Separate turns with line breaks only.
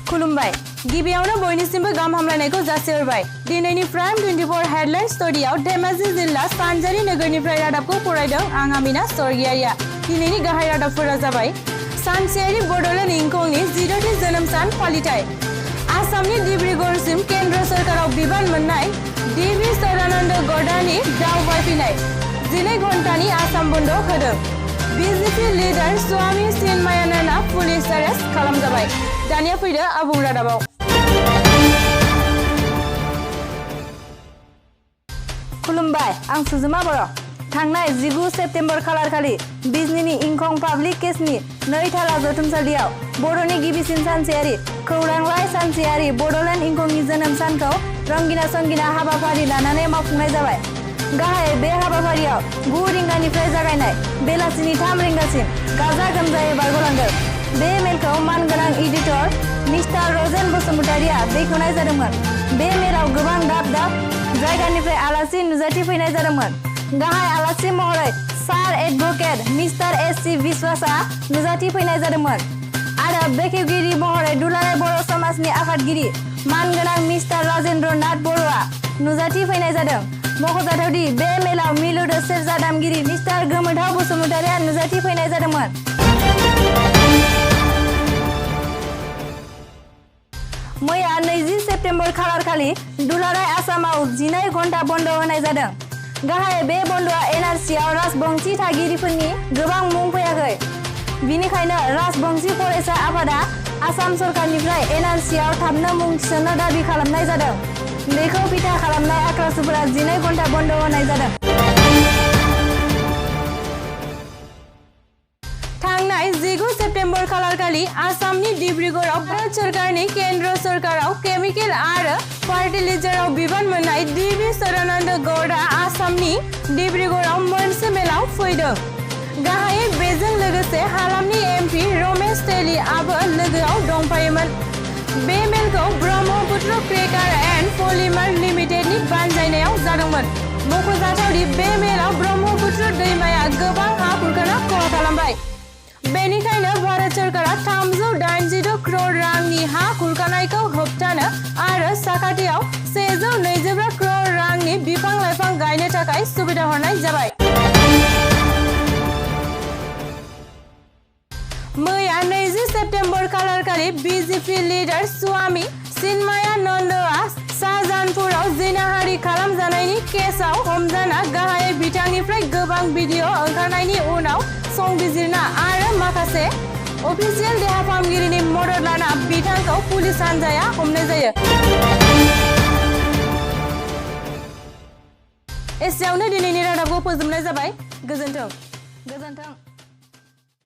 खुलुमबाय गिबियावनो बयनिसिमबो गाहाम हामलायनायखौ जासिहरबाय दिनैनि प्राइम 24 हेडलाइन स्टुडियाव धेमाजि जिल्ला सानजारि नोगोरनिफ्राय रादाबखौ फरायदों आं आमिना स्वर्गियारिया दिनैनि गाहाय रादाबफोरा जाबाय सानसेयारि बड'लेण्ड इंखंनि 16थि जोनोम सान फालिथाय आसामनि डिब्रुगड़सिम केन्द्र सरकाराव बिबान मोननाय DV सदानन्द गौड़ानि दावबायफैनाय 12 घन्टानि आसाम बन्द होदों BJP लिडार स्वामी चिन्मयानन्दआ पुलिस एरेस्ट खालामजाबाय दानिया फैदो आबुं रादाबाव खुलुमबाय आं सुजुमा बर' थांनाय 19 सेप्तेम्बर खालारखालि बिजनीनि इंखं पाब्लिक केसनि 2 थाला जथुमसालियाव बर'नि गिबिसिन सानसेयारि खौरांलाइ सानसेयारि बड'लेण्ड इंखंनि जोनोम सानखौ रंगिना संगिना हाबाफारि लानानै मावफुंनाय जाबाय गाहाय बे हाबाफारियाव 9 रिंगानिफ्राय जागायनाय बेलासिनि 3 रिंगासिम गाजा गोमजायै बारग'लांदों बे मेलखौ मानगोनां एडिटर मिस्टार रजेन बसुमतारिया बेखेवनाय जादोंमोन बे मेलाव गोबां दाब दाब जायगानिफ्राय आलासि नुजाथि फैनाय जादोंमोन गाहाय आलासि महरै सार एडभोकेट मिस्टार SC विश्वासआ नुजाथि फैनाय जादोंमोन आरो बेखेवगिरि महरै दुलाराय बर' समाजनि आफादगिरि मानगोनां मिस्टार राजेन्द्र नाथ बर'आ नुजाथि फैनाय जादों मख'जाथावदि बे मेलाव मिलौदो सेरजा दामगिरि मिस्टार गोमोथाव बसुमतारिया नुजाथि फैनाय जादोंमोन मैया 20 सेप्तेम्बर खालारखालि दुलाराय आसामाव 12 घन्टा बन्द होनाय जादों गाहाय बे बन्दआ NRCआव राजबंशी थागिरिफोरनि गोबां मुं फैयाखै बिनिखायनो राजबंशी फरायसा आफादा आसाम सरकारनिफ्राय NRCआव थाबनो मुं थिसननो दाबि खालामनाय जादों बेखौ बिथा खालामनाय आक्रासुफोरा 12 घन्टा बन्द होनाय जादों थांनाय 19 सेप्तेम्बर खालारखालि आसामनि डिब्रुगड़आव भारत सरकारनि केन्द्र सरकाराव केमिकेल आरो फार्टिलाइजाराव बिबान मोननाय DV सदानन्द गौड़ा आसामनि डिब्रुगड़आव मोनसे मेलाव फैदों गाहायै बेजों लोगोसे हालामनि MP रमेश तेलीआबो लोगोआव दंफायोमोन बे मेलखौ ब्रह्मपुत्र क्रेकार एन्ड पलिमार लिमिटेडनि बानजायनायाव जादोंमोन मख'जाथावदि बे मेलाव ब्रह्मपुत्र दैमाया गोबां हा खुरखाना खहा खालामबाय बेनिखायनो भारत सरकारा 386 करोड़ रांनि हा खुरखानायखौ होबथानो आरो साखाथियाव 124 करोड़ रांनि बिफां लाइफां गायनो थाखाय सुबिदा हरनाय जाबाय मैया 20 सेप्तेम्बर खालारखालि BJP लिडार स्वामी चिन्मयानन्दआ शाहजाहानपुराव जिनाहारि खालामजानायनि केसआव हमजाना गाहाय बिथांनिफ्राय गोबां भिडिअ ओंखारनायनि उनाव संबिजिरना आरो माखासे अफिसियेल देहा फाहामगिरिनि मदद लाना बिथांखौ पुलिस हानजाया हमनाय जायो एसेयावनो दिनैनि रादाबखौ फोजोबनाय जाबाय गोजोन्थों